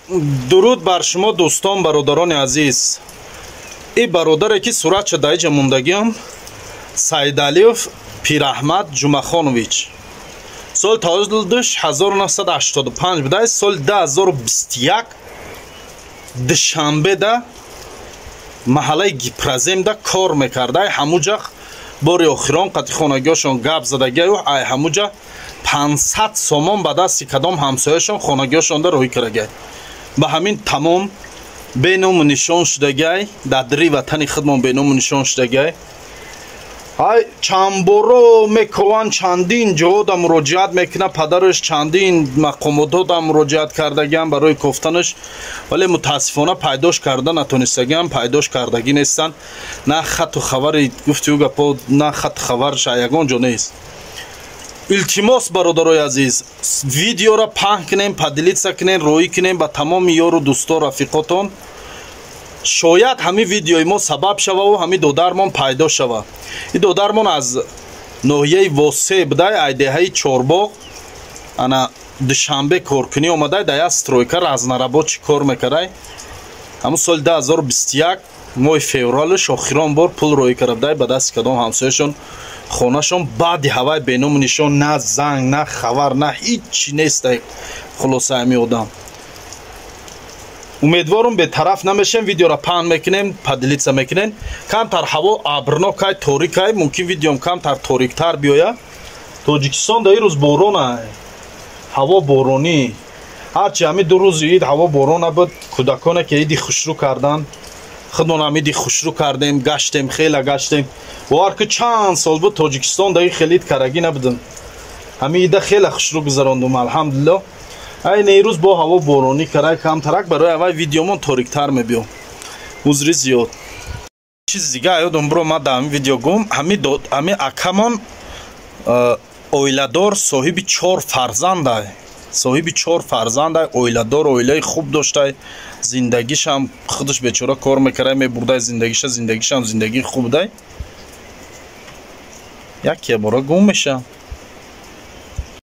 Дуруд бар шумо, дӯстон, бародарони азиз. И бародаре ки суратша дар иҷа мондагиам, Саидалиев Пираҳмад Ҷумахонович, соли таваллудаш 1985 буда. Соли 2021 Душанбеда, маҳаллаи Гипроземда кор мекарда. Ай ҳамуҷа бори охирон қати хонагиҳошон гап задагиаю, ай ҳамуҷа 500 сомон ба дасти кадом ҳамсояшон хонагиҳошонда роҳӣ кардагиай. Ба ҳамин тамом, беному нишон шудагиай. Дар дри ватани худмон беному нишон шудагиай. Ай чандборо мекованд, чандин ҷода муроҷиат мекунад падараш, чандин мақомотода муроҷиат кардагиам барои кофтанаш, вале мутаассифона пайдош карда натонистагиам, пайдош кардагӣ нестанд. На хату хабари, гуфти ӯ гапо, на хату хабараш ягон ҷо нест. Илтимос, бародарои азиз, видеоро паҳн кунем, поделиться кунем, роҳӣ кунем ба тамоми ёру дӯсто, рафиқотон. Шояд ҳамин видеои мо сабаб шававу ҳамин додармон пайдо шава. Ин додармон аз ноҳияи Восе будай, ай деҳаи Чорбоғ. Ана Душанбе коркунӣ омадай, дар як стройка разнорабочий кор мекардай. Ҳамун соли 2021 моҳи февралш охирон бор пул роҳӣ карда будай ба дасти кадом ҳамсояшон хонашон. Баъди ҳавай беному нишон, на занг, на хабар, на ҳичи нестай. Хулоса, ҳамин одам, умедворум, бетараф намешем, видеоро паҳн мекунем, поделиться мекунем. Камтар ҳаво абрнокай, торикай, мумкин видеом камтар ториктар биёя. Тоҷикистон дар ин рӯз боронай, ҳаво боронӣ. Ҳарчи ҳамин 2 рӯзи ид ҳаво борона буд, кӯдаконе ки иди хушрӯ карданд, худмонам иди хушрӯ кардем, гаштем, хела гаштем. Бовар ки, чанд сол буд, Тоҷикистон дар ин хеле ид карагӣ набудем. Ҳамин ида хеле хушрӯ гузарондум, алҳамдулилло. Айне ирӯз бо ҳаво боронӣ карай камтарак, барои аввал видеомон ториктар мебиё, узри зиёд. Чизи дига ёдум биро, ма дар ҳамин видео гум, ҳамин акамон оиладор, соҳиби чор фарзандай, соҳиби чор фарзандай, оиладор, оилаи хуб доштай. Зиндагишам худаш бечора кор мекардай, мебурдай зиндагиша, зиндагишам зиндагии хуб будай. Як бора гум меша.